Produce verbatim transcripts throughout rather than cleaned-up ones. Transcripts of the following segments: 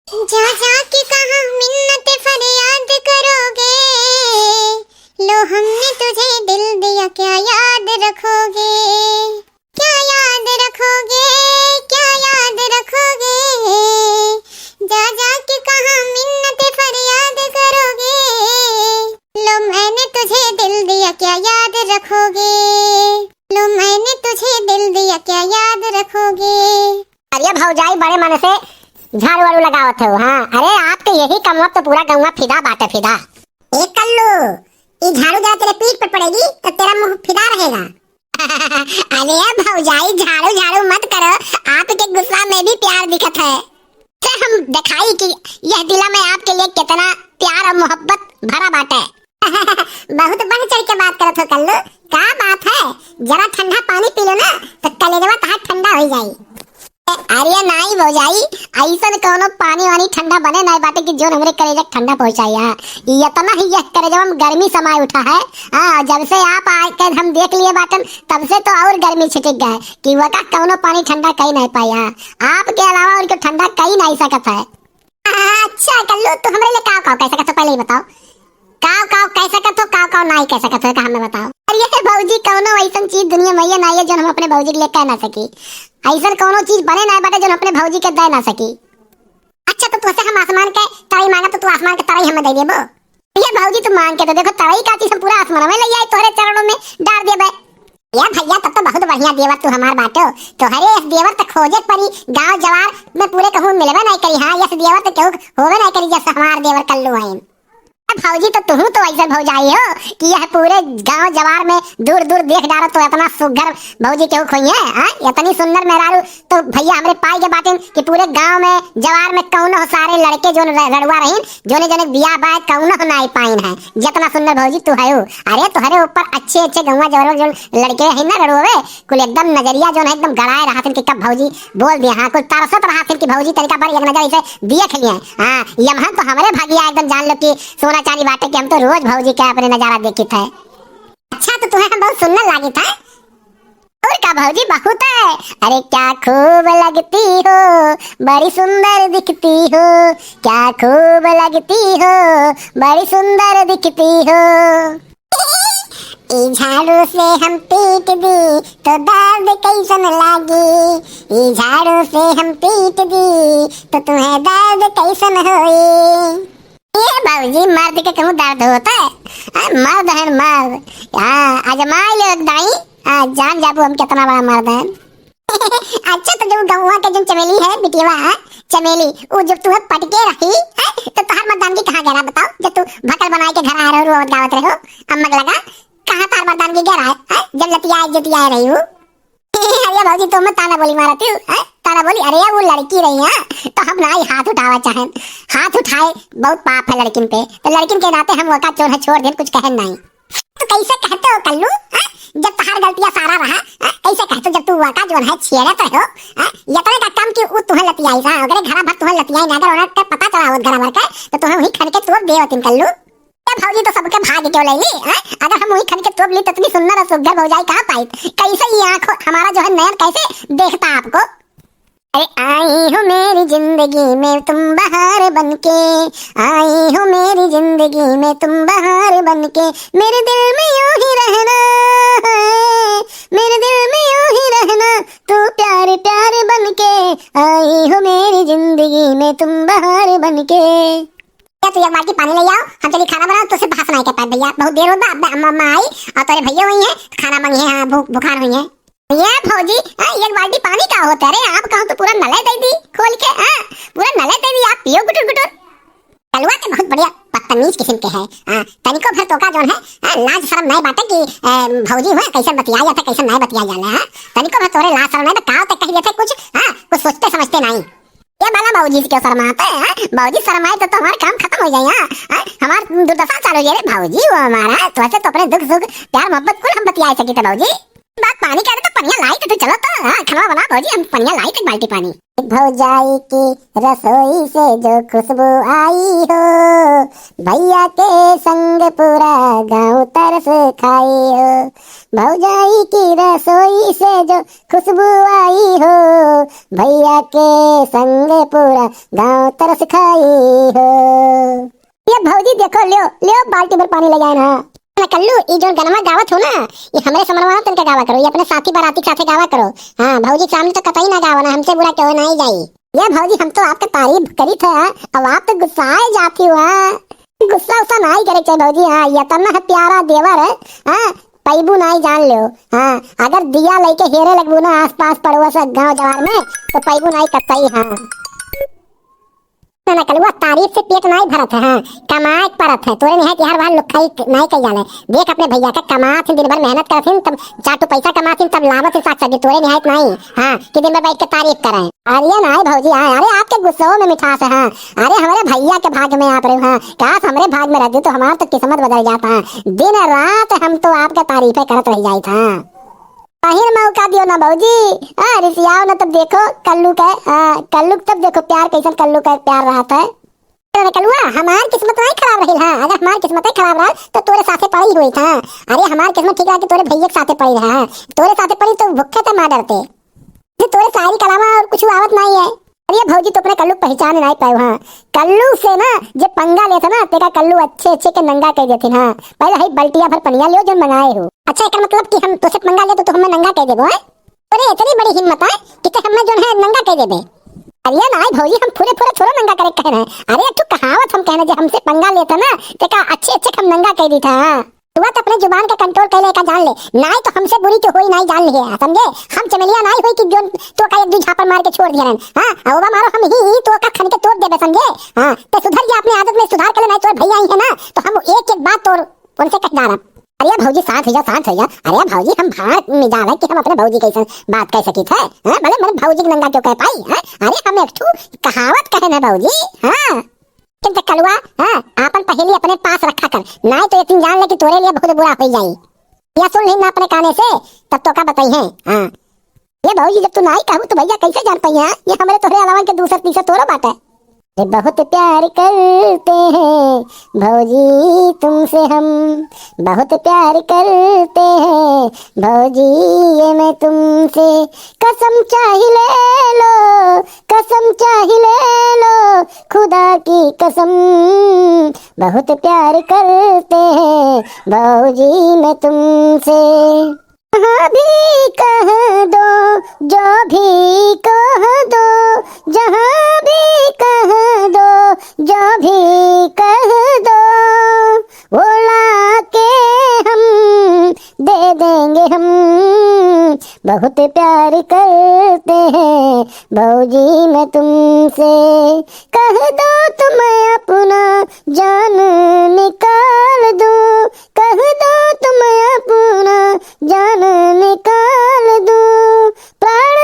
जा जा के कहाँ मिन्नत फरियाद करोगे, लो हमने तुझे दिल दिया, क्या याद रखोगे? क्या याद रखोगे, क्या याद रखोगे? जा जा के कहाँ मिन्नत फरियाद करोगे, लो मैंने तुझे दिल दिया, क्या याद रखोगे? लो मैंने तुझे दिल दिया, क्या याद रखोगे? अरे भौजाई, बड़े मन से झाड़ू वाड़ू लगावत हो। हाँ, अरे आपके यही कमवा तो पूरा गौवा फिदा बाटे, फिदा। ए कल्लू, ई झाड़ू जरा तेरे पीठ पर पड़ेगी तो तेरा मुंह फिदा रहेगा। अरे भौजाई, झाड़ू झाड़ू मत करो, आपके गुस्सा में भी प्यार दिखत है। से हम दिखाई कि यह दिला में आपके लिए कितना प्यार और मोहब्बत भरा बाटे। बहुत बढ़ चढ़ के बात करत हो कल्लू, का बात है? जरा ठंडा पानी पी लो ना, तो कलेजवा तहार ठंडा हो जाई। अरे नाई भौजाई, ऐसन कौनो पानी वानी ठंडा बने नाई बाटे कि जोन हमरे करेजा के ठंडा पहुंचाई। हाँ, इतना ही यह करेजवा में गर्मी समाए उठा है। हाँ, जब से आप आके हम देख लिए बाटन, तब से तो और गर्मी छिटिक गए कि वका कौनो पानी ठंडा कई नाई पाई। हाँ, आपके अलावा उनको ठंडा कई नाई सकत है। अच्छा कल्लू, तू हमरे लिए काव काव कह सकत हो, पहले ही बताओ। काव काव कह सकत हो, काव काव नाई कह सकत हो, का हमें बताओ। अरे भौजी, कौनो ऐसन चीज दुनिया में ये नाई है, जोन हम अपने भौजी के लिए कह ना सकी। ऐसन कौनो चीज बने ना बाटे, जोन अपने भौजी के दे ना सकी। अच्छा, तो तुझसे हम आसमान के तरई मांगब, तो तू आसमान के तरई हमें दे देबो? ये भौजी, तू मांग के तो देखो, तरई का चीज हम पूरा आसमान में ले आए, तोहरे चरणों में डार देबे। या भैया, तब तो बहुत बढ़िया देवर तू हमार बाटो। तोहरे यस देवर तो खोजे के परी, गांव जवार में पूरे कहूँ मिलबे नहीं करी। हाँ, यस देवर तो केहू होबे नहीं करी, जस हमार देवर कल्लू आइन। अब भौजी, तो तुहू तो ऐसे भौजाई हो कि यह पूरे गांव जवार में दूर दूर देख डारो तो इतना सुघर भौजी केहू खोई है। हाँ, इतनी सुंदर मेहरारू तो भैया हमरे पाई के बाटिन कि पूरे गांव में, जवार में कौनो सारे लड़के जोन र-, रड़ुआ रहीन, जोने जोने बियाह बाय कौनो नाई पाइन है, जितना सुंदर भौजी तू हयू। अरे तोहरे ऊपर अच्छे अच्छे गौवा जवार में जोन लड़के रहीन ना रड़ुआवे, कुल एकदम नजरिया जोन है एकदम गड़ाए रहथिन कि कब भौजी बोल दिया। हाँ, कुल तरसत रहथिन कि भौजी तनिका पर एक नजर इसे देख लिए। हाँ, यमहन तो हमरे भगिया एकदम जान लो कि सोना चांदी बाटे कि हम तो रोज भौजी के अपने नजारा देखित है। अच्छा, तो तुम्हें हम बहुत सुंदर लागित है। और का भौजी, बहुत है। अरे क्या खूब लगती हो, बड़ी सुंदर दिखती हो, क्या खूब लगती हो, बड़ी सुंदर दिखती हो। ई झाड़ू से हम पीट दी तो दर्द कैसन लागी, ई झाड़ू से हम पीट दी तो तुम्हें दर्द कैसन होई। ए भौजी, मर्द के कहूँ दर्द होता है? आ, मर्द है मर्द। हाँ, आजमाई लो एक दाई, आ, जान जाबू हम कितना बड़ा मर्द है। अच्छा, तो जब गौवा के जौन चमेली है, बिटिया, हाँ, चमेली, वो जब तुम्हें पटके रही, हैं, तो तोहार मर्दानगी कहाँ गया, बताओ? जब तू भकल बनाए के घर आ रहे हो, रोवत गावत रहे हो, अम्मक लगा, कहाँ तोहार मर्दानगी गया है, हैं? जब लतियाए जतियाए रही हो। अरे भौजी, तुम ताना बोली मारत हो, हैं? ताना बोली, अरे वो लड़की रही, हाँ, तो हम ना ही हाथ उठावा चाहें, हाथ उठाए, बहुत पाप है लड़किन पे, तो लड़किन के नाते हम वका जोन है छोड़ देन, कुछ कहन नहीं। तो कैसे कहते हो कल्लू, हैं? जब तहार गलतियां सारा रहा, हैं? कैसे कहते हो जब तू वका जोन है छेड़त रहो, हैं? यतने का काम कि उ तुहे लतियाई रहा, अगर घरा भर तुहे लतियाई ना, अगर उन्हें के पता चला होत घरा भर के, तो तुहे वही खन के तोप दे होतिन कल्लू। ए भौजी, तो सबके भाग के ले ली, हैं? अगर हम वही खन के तोप ली, तो इतनी सुंदर और सुघर भौजाई कहाँ पाई? कैसे ये आँख हमारा जो है नयन कैसे देखता आपको? अरे आई हो मेरी जिंदगी में तुम बहार बनके, आई हो मेरी जिंदगी में तुम बहार बनके, मेरे दिल में यूं ही रहना है, मेरे दिल में यूं ही रहना, तू प्यार प्यार बनके, आई हो मेरी जिंदगी में तुम बहार बनके। क्या तू एक बाल्टी पानी ले आओ, हम चली खाना बनाओ, तुझसे भाषण आए के पास भैया, बहुत देर होता, अब अम्मा, अम्मा आई और तेरे भैया वही है, खाना मांगी है, हाँ, भूख, भुखान हुई है। ये भौजी, हाँ, एक बाल्टी पानी का होता है रे? आप कहो तो पूरा नले दे दी खोल के, हाँ, पूरा नले दे दी, आप पियो गुटुर गुटुर। कलुआ के बहुत बढ़िया बदतमीज किस्म के है, हाँ, तनिको भर तोका जोन है, हाँ, लाज शर्म नहीं बाटे कि, ए, भौजी हुए, कैसे बतिया जाता, कैसे नहीं बतिया जाला, हाँ, तनिको भर तोरे लाज शर्म नहीं, तो काव तक कह देते कुछ, हाँ, कुछ सोचते समझते नहीं। ये भला भौजी से क्यों शर्माते हैं, हाँ? भौजी शर्माए तो, तो हमारा काम खत्म हो जाए, हाँ? हाँ? हमार दुर्दशा चालू हो जाए रे भौजी, वो हमारा, तो ऐसे तो अपने दुख सुख, प्यार मोहब्बत कुल हम बतिया सकी थे भौजी। बात पानी का तो पनिया लाई के तू चलो तो, हाँ, खनवा बना भौजी, हम पनिया लाई थे बाल्टी पानी। भौजाई की रसोई से जो खुशबू आई हो, भैया के संग पूरा गांव तरस खाई हो। भौजाई की रसोई से जो खुशबू आई हो, भैया के संग पूरा गांव तरस खाई हो। ये भौजी देखो, लियो, लियो बाल्टी भर पानी ले जाए ना। ना कल्लू, ई जोन गनमा गावत हो ना, ये हमरे समरवा तनका गावा करो, ये अपने साथी बाराती के साथे गावा करो। हाँ, भौजी के सामने तो कतई ना गावा ना, हमसे बुरा केहू नाई जाई। ये भौजी, हम तो आपका तारीफ करी थे, हाँ, अब आप तो गुस्साए जाती हो, हाँ। गुस्सा उस्सा नाई करे के चाही भौजी, हाँ, ये तना है प्यारा देवर है, हाँ, पैबू नाई जान लो, हाँ, अगर दिया लेके हेरे लगबू ना आसपास पड़ोस गांव जवार में, तो पैबू नाई कतई, हाँ। ना, ना, कलुआ, तारीफ से पेट नाई भरत है, हाँ, कमाए के परत है। तोरे निहायत यार वहाँ लुक्खई नाई कई जाले। देख अपने भैया का, कमात हिन, दिन भर मेहनत करत हिन, तब चार ठो पैसा कमात हिन, तब लावत हिन साग सब्जी। तोरे निहायत नाई, हाँ, कि दिन भर बैठ के तारीफ करें। अरे नाई भौजी, हाँ, अरे आपके गुस्सों में मिठास है, हाँ। अरे हमरे भैया के भाग में आप रहे, हाँ, काश हमरे भाग में रहते तो हमार तो किस्मत बदल जाता, हाँ। दिन रात हम तो आपका तारीफे करत रह जाइत, हाँ। पहिर मौका दियो ना भौजी, हाँ, रिसियाओ ना, तब देखो कल्लू के, हाँ, कल्लू के तब देखो प्यार कैसन, कल्लू का प्यार रहत है। अरे कलुआ, हमार किस्मत नाई खराब रही, हाँ, अगर हमार किस्मत ही खराब रहा तो तोरे साथे पड़ी हुई था। अरे हमार किस्मत ठीक रहा कि तोरे भैया के साथे पड़ी रहा, तोरे साथे पड़ी तो भुक्खे ते मार डरते। जे तोरे शायरी के अलावा और कुछ आवत नाई है। अरे भौजी, तो अपने कल्लू के पहचान नाई पाए, हाँ। कल्लू से ना जे पंगा लेते ना, तेका कल्लू अच्छे अच्छे के नंगा कह देते, हाँ। पहले हई बल्टिया भर पनिया लियो जो मंगाए हो। अच्छा, एकर मतलब कि हम तोसे पंगा ले तो तू हमें नंगा कह देबो, हैं? अरे इतनी बड़ी हिम्मत है कि ते हमें जोन है नंगा कह देबे। अरे नाई भौजी, हम फुरे फुरे थोड़ो नंगा करे कहन है। अरे एक ठो कहावत हम कहन है, जे हमसे पंगा लेता ना, तेका अच्छे अच्छे हम नंगा कह दी था। तू तो अपने जुबान का कंट्रोल कर ले, का जान ले, नाई तो हमसे बुरी तो होई नाई जान ले, समझे? हम चमेलिया नाई होई कि जोन तोका एक दू झापड़ मार के छोड़ दिया रहन। हाँ, अउबा मारो हम ही, ही तोका खन के तोड़ देबे, समझे? हाँ, ते सुधर जा, अपने आदत में सुधार कर ले, नाई तोर भैया आई है ना, तो हम एक एक बात तोर उनसे कह डारब। अरे भौजी, शांत हो जा, शांत हो जा। अरे भौजी, हम भाड़ में जावे कि हम अपने भौजी कैसन बात कह सकित है, हैं? भले मेरे भौजी के नंगा क्यों कह पाई, हैं? अरे हम एक ठू कहावत कहन है भौजी, हाँ। किंतु कलुआ, हाँ, आपन पहेली अपने पास रखा कर, नाई तो एक दिन जान ले कि तोरे लिए बहुत बुरा हो जाई। या सुन ली ना अपने काने से, तब तोका बताई है, हाँ। ये भौजी, जब तू नाई कहू तो भैया कैसे जान पाई हैं? ये हमरे तोहरे अलावा के दूसर तीसर थोड़ो बाटे। ये बहुत प्यार करते हैं भौजी तुमसे हम, बहुत प्यार करते हैं भौजी ये मैं तुमसे। कसम चाहे ले लो, कसम चाहे ले लो, खुदा की कसम, बहुत प्यार करते हैं भौजी मैं तुमसे। जहाँ भी कह दो, जो भी कह दो, जहाँ भी कह दो, जो भी कह दो, वो लाके हम दे देंगे हम। बहुत प्यार करते हैं भौजी मैं तुमसे। कह दो तो मैं अपना जान निकाल दूँ, कह दो तो मैं अपना जान निकाल दूँ, प्राण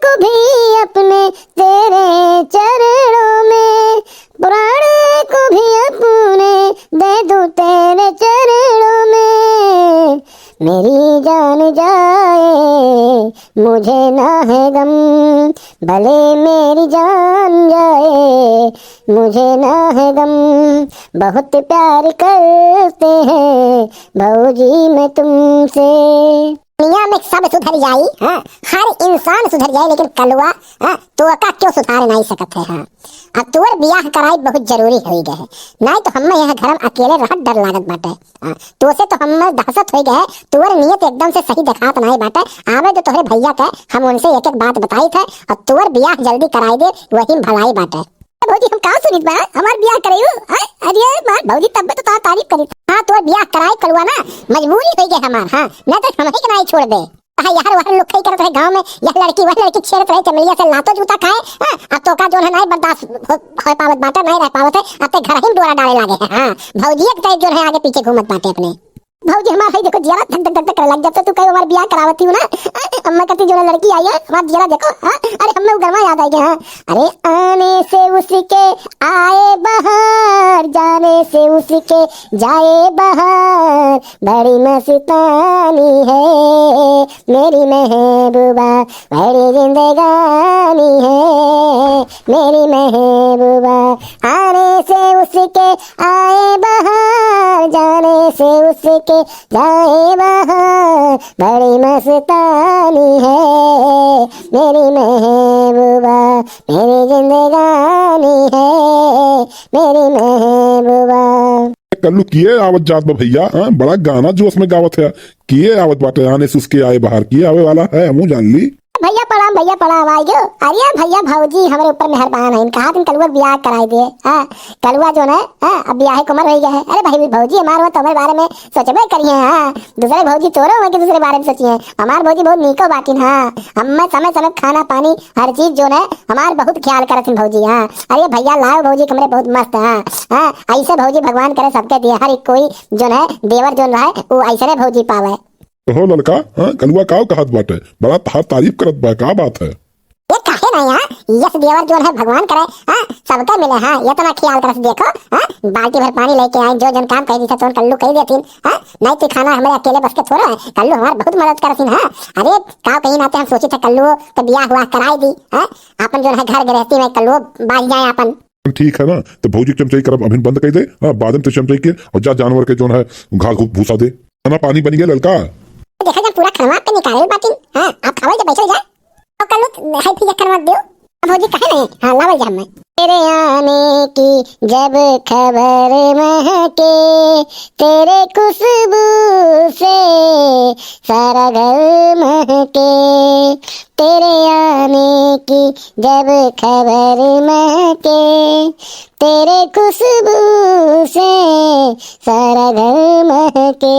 को भी अपने तेरे चरणों में, प्राण को भी अपने दे दूँ तेरे चरणों में। मेरी जान जाए मुझे ना है गम, भले मेरी जान जाए मुझे ना है गम, बहुत प्यार करते हैं भौजी मैं तुमसे। दुनिया में सब सुधर जाई, हाँ, हर इंसान सुधर जाए, लेकिन कलुआ, हाँ, तोका क्यों सुधार नाई सकत है, हाँ। अब तोर बियाह कराई बहुत जरूरी होई गए है, नाई तो हमें यह घर में अकेले रहत डर लागत बाटे, हाँ। तोसे तो हमें दहशत होई गए है, तोर नियत एकदम से सही देखात नाई बाटे। आवे तो तोहरे भैया के, हम उनसे एक एक बात बताई थे, और तोर बियाह जल्दी कराई दे, वही में भलाई बाटे। भौजी, हम का सुनित बा? हमार बियाह कराइयो? हैं? अरे यार, मार भौजी, तब तो तार तारीफ करी। हाँ, तोर बियाह कराई कलुआ ना, मजबूरी होई गई हमार, हाँ, ना तो हम ही के नाई छोड़ दे। हाँ यार, वह लुखई करत रहे गाँव में, यह लड़की, वह लड़की छेड़त रहे, चमेलिया से लातो जूता खाए, हाँ, अब तोका जोन है नाई बर्दाश्त हो, हो पावत बाटे, नाई रह पावत है, अब ते घर ही में डोरा डाले लागे है, हाँ, भौजी एक तरह जोन है आगे पीछे घूमत बाटे अपने। भौजी हमार है देखो, जियरा धक धक धक धक करे लग जाता, तू कहे हमार बियाह करावती हो ना, अम्मा कहती जो ना लड़की आई है, हमार जियरा देखो, हाँ, अरे हमें वो गरमा याद आई गया, हाँ, अरे आने से उसके आए बहार, जाने से उसके जाए बहार, बड़ी मस्तानी है मेरी महबूबा, बड़ी जिंदगानी है मेरी महबूबा। आने से उसके आए बहार, जाने से उसके जाए बहार, बड़ी मस्तानी है मेरी महबूबा, मेरी जिंदगानी है मेरी महबूबा। कल्लू किए आवत जात बा भइया, हाँ, बड़ा गाना जोश में गावत है। किए आवत बाटे, आने से उसके आए बहार, किए आवे वाला है, हमहू जान ली। भइया प्रणाम, भइया प्रणाम, आइ गयो। अरे भइया, भौजी हमरे ऊपर मेहरबान है, कहा दिन कलुआ बियाह कराइ दे। हाँ, कलुआ जोन है, हाँ, अब बियाहे के उमर होइ गया है। अरे भाई, भौजी हमार हो तो हमरे बारे में सोचबे करिए। हाँ, दूसरे भौजी तोरो हो कि दूसरे बारे में सोचिए। हमार भौजी बहुत नीको बाटिन। हाँ, हमें समय समय खाना पानी हर चीज जोन है हमार बहुत ख्याल करत हिन भौजी। हाँ, अरे भइया लाओ भौजी कमरे बहुत मस्त। हाँ, हाँ, ऐसे भौजी भगवान करे सबके दिए, हर एक कोई जोन है देवर जोन रहे वो ऐसने भौजी पावे। ओहो ललका, हाँ, कलुआ काव कहत बाटे, बड़ा तहार तारीफ करत बा, का बात है? ये काहे ना यहाँ, यस देवर जोन है भगवान करे, हाँ, सबके मिले। हाँ, इतना ख्याल करस देखो। हाँ, बाल्टी भर पानी लेके आए, जो जन काम कह दी तो कल्लू कह देतीन। हाँ, नहीं तो खाना हमरे अकेले बस के थोड़ा है, कल्लू हमार बहुत मदद करसिन। हाँ, अरे काव कहीं नाते हम सोची थे कल्लू तो बियाह हुआ कराई दी। हाँ, अपन जोन है घर गृहस्थी में कल्लू बाज जाए अपन। ठीक है ना, तो भौजी के चमचाई करब अभिन बंद कर दे। हाँ, बाद में तो चमचाई के और जा जानवर के जोन है घास घू-, भूसा दे। खाना पानी बन गया ललका। देखा जा पूरा खनवा पे निकाले बाटिन। हाँ, आप खावल जा, बैठल जा। और कल्लू है ठीक है खनवा दियो। अब भौजी कहे नहीं, हाँ, लावल जा हमें। तेरे आने की जब खबर महके, तेरे खुशबू से सारा घर महके। तेरे आने की जब खबर महके, तेरे खुशबू से सारा घर महके।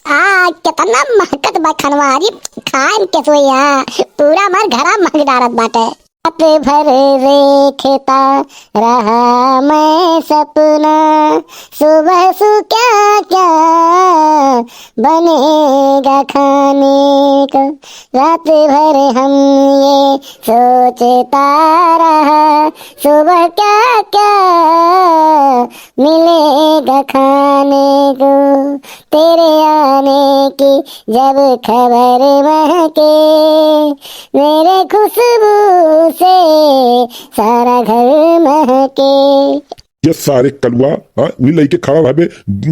आ, कितना महकत बा खनवा, अरे खान के सोया, पूरा हमार घरा महक डारत बाटे। रात भर देखता रहा मैं सपना, सुबह सु क्या क्या बनेगा खाने को। रात भर हम ये सोचता रहा, सुबह क्या क्या मिलेगा खाने को। तेरे आने की जब खबर महके, मेरे खुशबू से सारा घर महके। ये सारे कलुआ, हाँ, वही लइके खड़ा रहबे,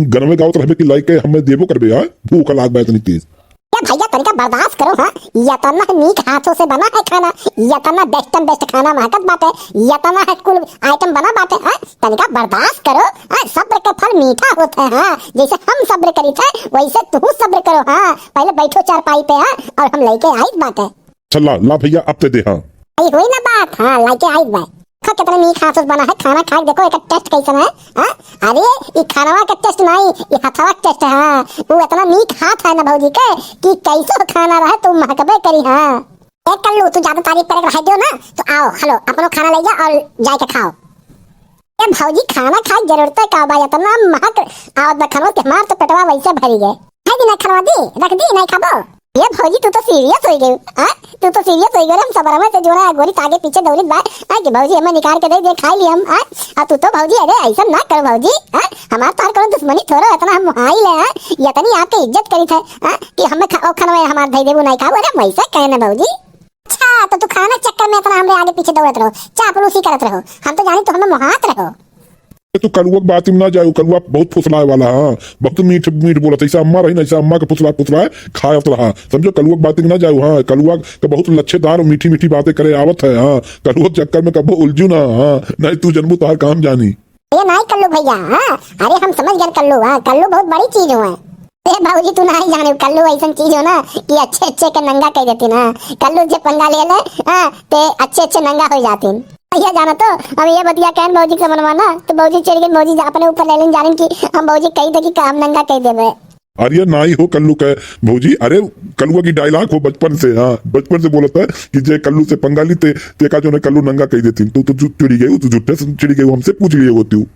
गनवे गावत रहबे कि लइके हमें देबो करबे, हाँ, भूख लाग बा इतनी तेज। ए भइया, तनिका बर्दाश्त करो, हाँ, इतना नीक हाथों से बना है खाना, इतना best and best खाना महकत बाटे, इतना है कुल item बना बाटे, हाँ, तनिका बर्दाश्त करो, हाँ, सब्र का फल मीठा होता है, हाँ, जैसे हम सब्र करी थे, वैसे तू सब्र करो, हाँ, पहले बैठो चारपाई पे, हाँ, और हम लइके आइत बाटे। अच्छा ला, ला भइया, अब ते दे, हाँ। आई हुई ना बात, हाँ, लइके आइत बा। देखो कितना नीक हाथ से बना है खाना, खाइके देखो एकर taste कैसन है, हाँ? अरे, ई खानवा का taste नहीं, ई हथवा का taste है, हाँ। वो इतना नीक हाथ है ना भौजी के कि कैसो खाना रहे तो महकबे करी, हाँ। ए कल्लू, तू ज्यादा तारीफ करे के रह दियो ना, तो आओ, हेलो, अपनो खाना ले जा और जाके खाओ। ए भौजी, खाना खाए जरूरत का बा, इतना महक आवत बा खानवा के, हमार तो पेटवा वैसे भरी गए। खाई दी ना खानवा दी, रख दी, नहीं खाबो? ए भौजी, तू तो serious हो गई, हाँ? तू तो serious हो गई, हम सबरमा से जोड़ा गोरी तागे पीछे दौड़ित बा, हाँ, कि भौजी हमें निकाल के दे दे, खाई ली हम, हाँ? आ तू तो भौजी, अरे ऐसा ना करो भौजी, हाँ? हमार तार करो दुश्मनी थोड़ा, इतना हम हाई ले, हाँ? इतनी आपके इज्जत करी थे, हाँ? कि हमें खा-, ओ खानवा हमार धई देबू नहीं खाबो, अरे वैसे कहे ना भौजी। अच्छा, तो तू खाना चक्कर में इतना हमरे आगे पीछे दौड़त रहो, चापलूसी करत रहो, हम तो जानी तो हमें मोहात रहो। ए, तू कलुआ के बात में ना जाओ, कलुआ बहुत फुसलाए वाला है, हाँ। बहुत मीठ मीठ बोलत है, ऐसा अम्मा रही ना, ऐसा अम्मा के फुसला फुसलाए खायत रहा, समझो। कलुआ के बात में ना जाओ, हाँ। कलुआ के बहुत लच्छेदार और मीठी मीठी बातें करे आवत है, हाँ। कलुआ के चक्कर में कबो उलझू ना, हाँ, नहीं तू जनबू तोहार काम जानी। ये नहीं कल्लू भइया, हाँ, अरे हम समझ गए कल्लू, हाँ, कल्लू बहुत बड़ी चीज हुआ है। ए भौजी, तू नहीं जाने, कल्लू ऐसन चीज हो ना कि अच्छे अच्छे के नंगा कह देती ना। कल्लू जे पंगा ले ले, हाँ, ते अच्छे अच्छे नंगा हो जाती। भैया जाना तो, हम ये बतिया कहन भौजी के मनवा ना, तो भौजी चढ़ गई, भौजी जा-, अपने ऊपर ले लेन जानिन कि हम भौजी कही थे कि का हम नंगा कह देबे। अरे नाई हो कल्लू के भौजी, अरे कलुआ की dialogue हो बचपन से, हाँ, बचपन से बोलत है कि जे कल्लू से पंगा ली ते, ते का जो है कल्लू नंगा कह देती। तू तो चु-, चिढ़ी गई, तू झूठे से चिढ़ी गई, हमसे पूछ लिए होती हूँ।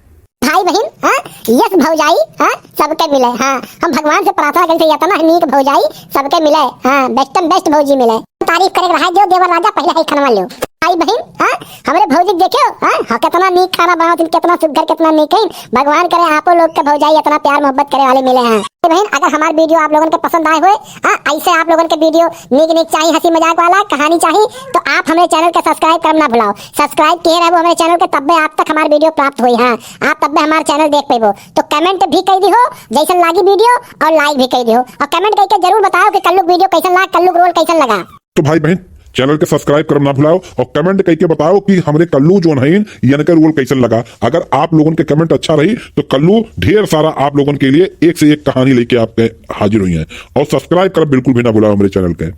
भाई बहिन, हाँ, यस भौजाई, हाँ, सबके मिले, हाँ, हम भगवान से प्रार्थना करी थे, इतना नीक भौजाई सबके मिले, हाँ, best and best भौजी मिले। तारीफ करे के रहा, जो देवर राजा पहले ही खनवा लियो। भाई बहिन, हाँ, हमरे भौजी के देखियो, हाँ, हाँ, कितना नीक खाना बनावत हैं, कितना सुघर, कितना नीक है। भगवान करे आपो लोग के भौजाई इतना प्यार मोहब्बत करे वाले मिले हैं। भाई बहिन, अगर हमार video आप लोगन के पसंद आए होए, हाँ, ऐसे आप लोगन के video नीक नीक चाहिए, हंसी मजाक वाला कहानी चाहिए, तो आप हमरे channel के subscribe करम ना भुलाओ। Subscribe किए रहबो हमरे channel के, तब्बे आप तक हमार video प्राप्त होई। हाँ, आप तब्बे हमार channel देख पेबो। तो comment भी कई दिहो जैसन लागी video, और like भी कई दिहो, और comment करके जरूर बताओ कि कल्लू के video कैसन लाग, कल्लू के role कैसन लगा। तो भाई बहिन, channel के subscribe करम ना भुलाओ और comment करके बताओ कि हमरे कल्लू जोन हईन, यनके role कैसन लगा। अगर आप लोगन के comment अच्छा रही तो कल्लू ढेर सारा आप लोगन के लिए एक से एक कहानी लेके आपके हाजिर होइहैं। और subscribe करब बिल्कुल भी ना भुलाओ हमरे channel के।